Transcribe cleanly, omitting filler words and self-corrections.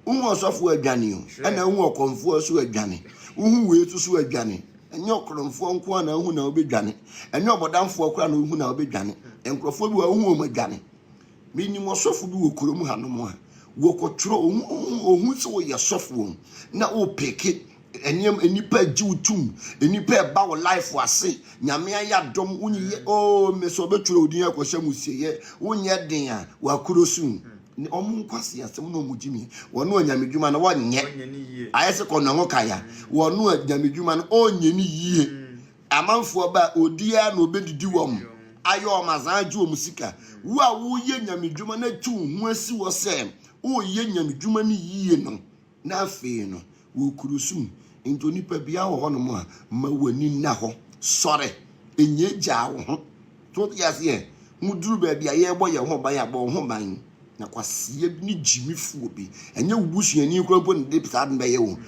Wohu ɔsɔfoɔ adwane o, ɛna wohu ɔkɔmfoɔ nso adwane. Wohu wei nso so adwane. Ɛnyɛ ɔkorɔmfoɔ nko ara na wohu na wobɛdwane. Ɛnyɛ ɔbɔdamfoɔ koraa na wohu na wobɛdwane. Nkurɔfoɔ bi wɔ hɔ wohu wɔn adwane. Menim ɔsɔfo bi wɔ kurom hanom a, wɔkɔtwerɛ, ohu sɛ woyɛ sɔfoɔ na wopeke nneɛma, nnipa gye wo tum, nnipa ɛba wo life ase, Nyame ayɛ adom, wonyiyɛ, oh, me sɛ ɔbɛtwerɛ wo din akɔhyɛ mu sieyɛ, wonyɛ den a, wakuro so. Ne ɔmo nkwasi asɛm na ɔmo gyimi, wɔn a nyame dwuma no wɔnyɛ, ayɛ sɛ kɔnɔngo kaya, wɔn a nyame dwuma no ɔnyɛ ne yie. Amanfoɔ ba a, ɔdi ara na ɔbɛdidi wɔn, ayɛ wɔn azan agye wɔn sika. Wo a woyɛ nyame dwuma no atu wo ho asi hɔ sɛ woyɛ nyame dwuma no yie no, na afei no, wɔkuru sum. Nti onipa biara wɔ hɔnom a, ma w'ani nna hɔ. Sɔre, nnyaagyaa wo ho. So wote aseɛ? Moduru baabi a yɛrebɔ yɛn ho ban a, bɔ wo ho ban. Na kwaseɛ bi ne gyimifoɔ bi, ɛnyɛ wo busuani koraa mpo na de saa ade no bɛyɛ wo.